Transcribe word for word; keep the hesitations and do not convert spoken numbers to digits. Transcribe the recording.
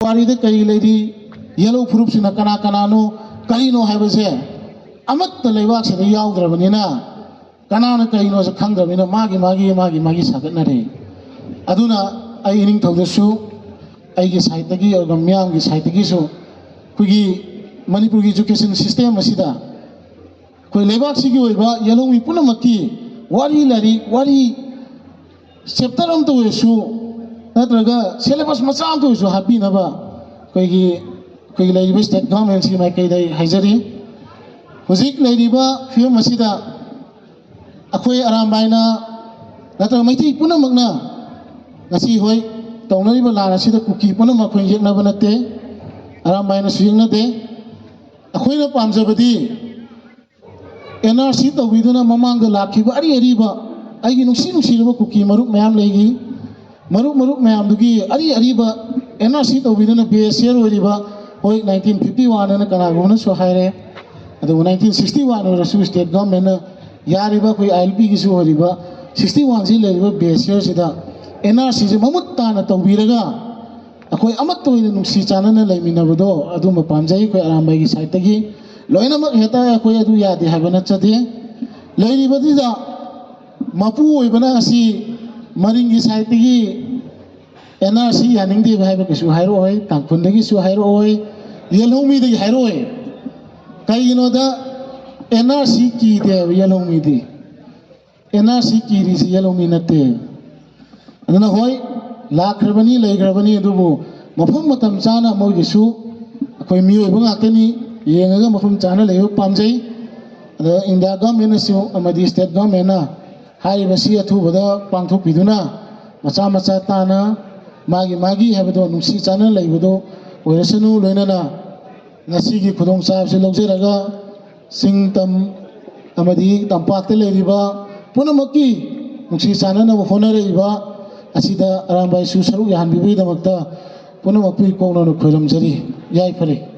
ꯋꯥꯔꯤꯗ ꯀꯔꯤ ꯂꯩꯔꯤ, ꯌꯦꯜꯍꯧ ꯐꯨꯔꯨꯞꯁꯤꯅ ꯀꯅꯥ ꯀꯅꯥꯅꯣ, ꯀꯔꯤꯅꯣ ꯍꯥꯏꯕꯁꯦ ꯑꯃꯠꯇ ꯂꯩꯕꯥꯛꯁꯤꯗ ꯌꯥꯎꯗ꯭ꯔꯕꯅꯤꯅ, ꯀꯅꯥꯅ ꯀꯔꯤꯅꯣꯁꯨ ꯈꯪꯗ꯭ꯔꯕꯅꯤꯅ, ꯃꯥꯒꯤ ꯃꯥꯒꯤ ꯃꯥꯒꯤ ꯃꯥꯒꯤ ꯁꯥꯒꯠꯅꯔꯦ꯫ ꯑꯗꯨꯅ ꯑꯩ ꯏꯅꯤꯡꯊꯧꯗꯁꯨ, ꯑꯩꯒꯤ ꯁꯥꯏꯠꯇꯒꯤ ꯑꯣꯏꯔꯒ ꯃꯤꯌꯥꯝꯒꯤ ꯁꯥꯏꯠꯇꯒꯤꯁꯨ, ꯑꯩꯈꯣꯏꯒꯤ ꯃꯅꯤꯄꯨꯔꯒꯤ ꯏꯖꯨꯀꯦꯁꯟ ꯁꯤꯁꯇꯦꯝ ꯑꯁꯤꯗ ꯑꯩꯈꯣꯏ ꯂꯩꯕꯥꯛꯁꯤꯒꯤ ꯑꯣꯏꯕ ꯌꯦꯜꯍꯧꯃꯤ ꯄꯨꯝꯅꯃꯛꯀꯤ ꯋꯥꯔꯤ ꯂꯥꯏꯔꯤꯛ, ꯋꯥꯔꯤ ꯆꯦꯞꯇꯔ ꯑꯃꯇ ꯑꯣꯏꯔꯁꯨ ꯅꯠꯇ꯭ꯔꯒ ꯁꯦꯂꯦꯕꯁ ꯃꯆꯥ ꯑꯃꯇ ꯑꯣꯏꯔꯁꯨ ꯍꯥꯞꯄꯤꯅꯕ ꯑꯩꯈꯣꯏꯒꯤ, ꯑꯩꯈꯣꯏꯒꯤ ꯂꯩꯔꯤꯕ ꯁ꯭ꯇꯦꯠ ꯒꯚꯔꯟꯃꯦꯟꯁꯤꯒꯤ ꯃꯥꯏꯀꯩꯗ ꯑꯩ ꯍꯥꯏꯖꯔꯤ꯫ ꯍꯧꯖꯤꯛ ꯂꯩꯔꯤꯕ ꯐꯤꯕꯝ ꯑꯁꯤꯗ ꯑꯩꯈꯣꯏ ꯑꯔꯥꯝꯕꯥꯏꯅ ꯅꯠꯇ꯭ꯔꯒ ꯃꯩꯇꯩ ꯄꯨꯝꯅꯃꯛꯅ ꯉꯁꯤ, ꯍꯣꯏ, ꯇꯧꯅꯔꯤꯕ ꯂꯥꯟ ꯑꯁꯤꯗ ꯀꯨꯀꯤ ꯄꯨꯝꯅꯃꯛ ꯑꯩꯈꯣꯏꯅ ꯌꯦꯛꯅꯕ ꯅꯠꯇꯦ, ꯑꯔꯥꯝꯕꯥꯏꯅꯁꯨ ꯌꯦꯛꯅꯗꯦ꯫ ꯑꯩꯈꯣꯏꯅ ꯄꯥꯝꯖꯕꯗꯤ ꯑꯦꯟ ꯑꯥꯔ ꯁꯤ ꯇꯧꯕꯤꯗꯨꯅ ꯃꯃꯥꯡꯗ ꯂꯥꯛꯈꯤꯕ ꯑꯔꯤ ꯑꯔꯤꯕ ꯑꯩꯒꯤ ꯅꯨꯡꯁꯤ ꯅꯨꯡꯁꯤꯔꯕ ꯀꯨꯀꯤ ꯃꯔꯨꯞ ꯃꯌꯥꯝ ꯂꯩꯔꯤ꯫ ꯃꯔꯨꯞ ꯃꯔꯨꯞ ꯃꯌꯥꯝꯗꯨꯒꯤ ꯑꯔꯤ ꯑꯔꯤꯕ ꯑꯦꯟ ꯑꯥꯔ ꯁꯤ ꯇꯧꯕꯤꯗꯨꯅ ꯕꯦꯁ ꯏꯌꯔ ꯑꯣꯏꯔꯤꯕ, ꯍꯣꯏ, ꯅꯥꯏꯟꯇꯤꯟ ꯐꯤꯐꯇꯤ ꯋꯥꯟ ꯑꯅ ꯀꯅꯥꯒꯨꯝꯕꯅꯁꯨ ꯍꯥꯏꯔꯦ, ꯑꯗꯨꯕꯨ ꯅꯥꯏꯟꯇꯤꯟ ꯁꯤꯛꯁꯇꯤ ꯋꯥꯟ ꯑꯣꯏꯔꯁꯨ ꯁ꯭ꯇꯦꯠ ꯒꯚꯔꯟꯃꯦꯟꯠꯅ ꯌꯥꯔꯤꯕ ꯑꯩꯈꯣꯏ ꯑꯥꯏ ꯑꯦꯜ ꯄꯤꯒꯤꯁꯨ ꯑꯣꯏꯔꯤꯕ ꯁꯤꯛꯁꯇꯤ ꯋꯥꯟꯁꯤ ꯂꯩꯔꯤꯕ ꯕꯦꯁ ꯏꯌꯔꯁꯤꯗ ꯑꯦꯟ ꯑꯥꯔ ꯁꯤꯁꯦ ꯃꯃꯨꯠ ꯇꯥꯅ ꯇꯧꯕꯤꯔꯒ ꯑꯩꯈꯣꯏ ꯑꯃꯠꯇ ꯑꯣꯏꯅ ꯅꯨꯡꯁꯤ ꯆꯥꯟꯅꯅ ꯂꯩꯃꯤꯟꯅꯕꯗꯣ ꯑꯗꯨꯃ ꯄꯥꯝꯖꯩ꯫ ꯑꯩꯈꯣꯏ ꯑꯔꯥꯝꯕꯥꯏꯒꯤ ꯁꯥꯏꯠꯇꯒꯤ ꯂꯣꯏꯅꯃꯛ ꯍꯦꯛꯇ ꯑꯩꯈꯣꯏ ꯑꯗꯨ ꯌꯥꯗꯦ ꯍꯥꯏꯕ ꯅꯠꯆꯗꯦ꯫ ꯂꯩꯔꯤꯕꯗꯨꯗ ꯃꯄꯨ ꯑꯣꯏꯕꯅ ꯑꯁꯤ ꯃꯔꯤꯡꯒꯤ ꯁꯥꯏꯠꯇꯒꯤ ꯑꯦꯟ ꯑꯥꯔ ꯁꯤ ꯌꯥꯅꯤꯡꯗꯦ ꯍꯥꯏꯕ ꯀꯩꯁꯨ ꯍꯥꯏꯔꯛꯑꯣꯏ, ꯇꯥꯡꯈꯨꯜꯗꯒꯤꯁꯨ ꯍꯥꯏꯔꯛꯑꯣꯏ, ꯌꯦꯜꯍꯧꯃꯤꯗꯒꯤ ꯍꯥꯏꯔꯛꯑꯣꯏ꯫ ꯀꯩꯒꯤꯅꯣꯗ ꯑꯦꯟ ꯑꯥꯔ ꯁꯤ ꯀꯤꯗꯦ ꯍꯥꯏꯕ ꯌꯦꯜꯍꯧꯃꯤꯗꯤ꯫ ꯑꯦꯟ ꯑꯥꯔ ꯁꯤ ꯀꯤꯔꯤꯁꯤ ꯌꯦꯜꯍꯧꯃꯤ ꯅꯠꯇꯦ꯫ ꯑꯗꯨꯅ ꯍꯣꯏ, ꯂꯥꯛꯈ꯭ꯔꯕꯅꯤ, ꯂꯩꯈ꯭ꯔꯕꯅꯤ, ꯑꯗꯨꯕꯨ ꯃꯐꯝ ꯃꯇꯝ ꯆꯥꯅ ꯃꯣꯏꯒꯤꯁꯨ ꯑꯩꯈꯣꯏ ꯃꯤꯑꯣꯏꯕ ꯉꯥꯛꯇꯅꯤ, ꯌꯦꯡꯉꯒ ꯃꯐꯝ ꯆꯥꯅ ꯂꯩꯕ ꯄꯥꯝꯖꯩ꯫ ꯑꯗ ꯏꯟꯗꯤꯌꯥ ꯒꯚꯔꯟꯃꯦꯟꯠꯅꯁꯨ ꯑꯃꯗꯤ ꯁ꯭ꯇꯦꯠ ꯒꯚꯔꯟꯃꯦꯟꯠꯅ ꯍꯥꯏꯔꯤꯕꯁꯤ ꯑꯊꯨꯕꯗ ꯄꯥꯡꯊꯣꯛꯄꯤꯗꯨꯅ ꯃꯆꯥ ꯃꯆꯥ ꯇꯥꯅ ꯃꯥꯒꯤ ꯃꯥꯒꯤ ꯍꯥꯏꯕꯗꯣ ꯅꯨꯡꯁꯤ ꯆꯥꯟꯅꯅ ꯂꯩꯕꯗꯣ ꯑꯣꯏꯔꯁꯅꯨ꯫ ꯂꯣꯏꯅꯅ ꯉꯁꯤꯒꯤ ꯈꯨꯗꯣꯡꯆꯥꯕꯁꯤ ꯂꯧꯖꯔꯒ ꯆꯤꯡ ꯇꯝ ꯑꯃꯗꯤ ꯇꯝꯄꯥꯛꯇ ꯂꯩꯔꯤꯕ ꯄꯨꯝꯅꯃꯛꯀꯤ ꯅꯨꯡꯁꯤ ꯆꯥꯟꯅꯅꯕ ꯍꯣꯠꯅꯔꯛꯏꯕ ꯑꯁꯤꯗ ꯑꯔꯥꯝꯕꯥꯏꯁꯨ ꯁꯔꯨꯛ ꯌꯥꯍꯟꯕꯤꯕꯒꯤꯗꯃꯛꯇ ꯄꯨꯝꯅꯃꯛꯄꯨ ꯏꯀꯣꯛꯅꯅ ꯈꯣꯏꯔꯝꯖꯔꯤ꯫ ꯌꯥꯏꯐꯔꯦ꯫